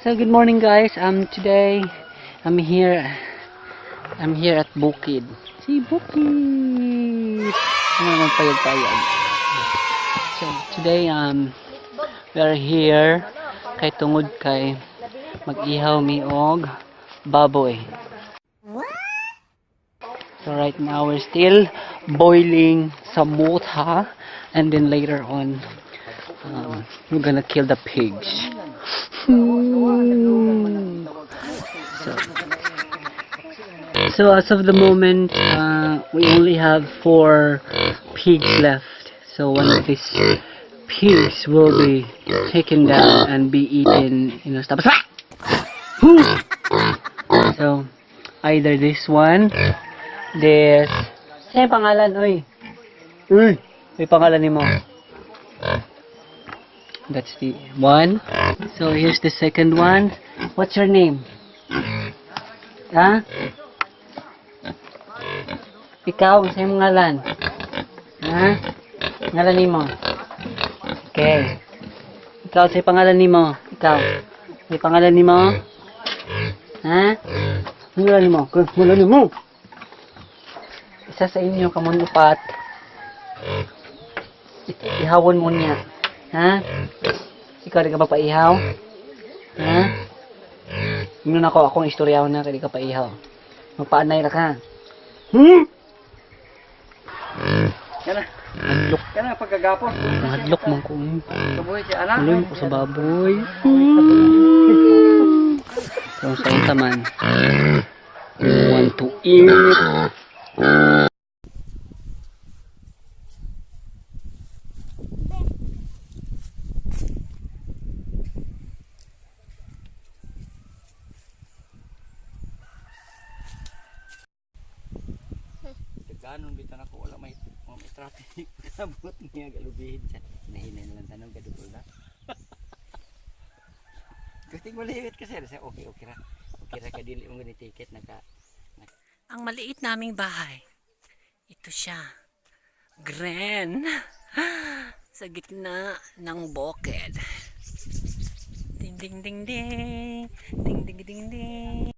So good morning, guys. Today I'm here at Bukid. Si Bukid. Ano naman payag-payag. So today we are here kay tungod kay mag-ihaw mi og baboy. So right now we're still boiling some water and then later on we're gonna kill the pigs. So as of the moment, we only have four pigs left. So one of these pigs will be taken down and be eaten. Stop. So, either this one, this. Sa'yo pangalan, oy? Uy, may pangalan nimo. That's the one. So here's the second one. What's your name? Ha? Ikaw, sa imong ngalan? Ha? Ngalan nimo? Okay. Ikaw, sa pangalan nimo? Ikaw. May pangalan nimo? Ha? Ngalan nimo? Ngalan nimo? Isa sa inyo, kamon upat. Ihawon mo niya. Ha? Ikaw, di ka ba paihaw? Ha? Ingnon ako, akong istoryahon na, kaya di ka paihaw. Magpaanay ra ka. Kana, Hadlok. Kana pagkagapos. Hadlok man ko. Kabuhi si anak. Tuloy mo ko sa baboy. Kung sa unsa man. You want to eat. Ganon bitan ako, wala may traffic. Kabot niya galubihin siya. Hinahinay na lang tanong kadugol na. Kuting maliit kasi sa okay okay ra. Okay ra ka dili mo gani ticket naka. Ang maliit naming bahay. Ito siya. Gren. Sa gitna ng bukid. Ding ding ding ding. Ding ding ding ding.